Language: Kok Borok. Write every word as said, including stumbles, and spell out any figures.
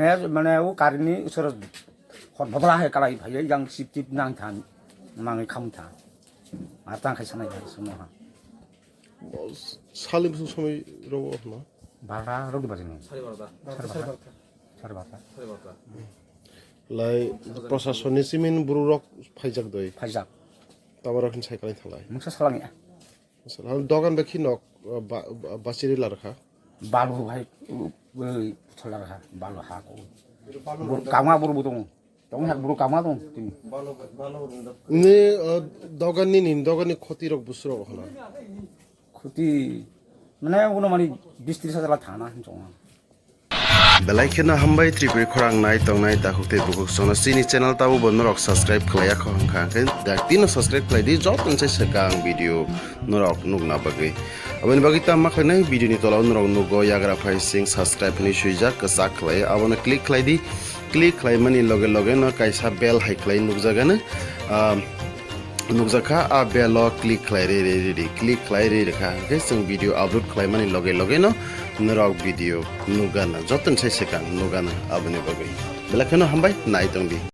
Eh, mane o karini usoro hor bobla hai kalai phai yang sip tip nang than mangai kham tha. Ar tang khai sanai hai sumo ha. Salim sung somoi rogo hna. Bara rok di bajini. Sari barta. Sari barta. Sari barta. Sari barta. Lai prosasoni simin buru rok phaijak doi. Phaijak. Tabarok hin sai kalai thalai. Mungsa salang ya. Sal dogan bekhi nok, uh, ba, ba, basiri larkha. Balu hai, uh, uh, puthol larkha, balu ha ko. Bur-, kama buru budung. Tong hak buru kama dong tini. Ni, uh, dogan ni, ni dogan ni khoti rok busrok hana. Khoti, mane uno mani bis tris hajar la thana hin chong. Belai kheno hambai Tripuri khorang nai tongnai takhuk tei bukhuk sono chini channel tabo bo norok subscribe khlaiya kho hwnkha hwnkhe dak tino subscribe khlai di joto se swkang video norok nukna bagwi. Aboni bagwi tamo khlainai video ni tola o norok nugo yagra phai sing subscribe hinwi swijak kwchak khlai abono click khlai di click khlai mani loge loge no kaisa bell hai khlai nukjagano. Ah, nukjakha, a bell o click khlai ri ri ri ri, click khlai ri rikha, hwnkhe chwng video upload khlaimani loge loge no norok video nukgana, joto ni sai swkang nukgana aboni bagwi. Belai kheno hambai, nai tongdi.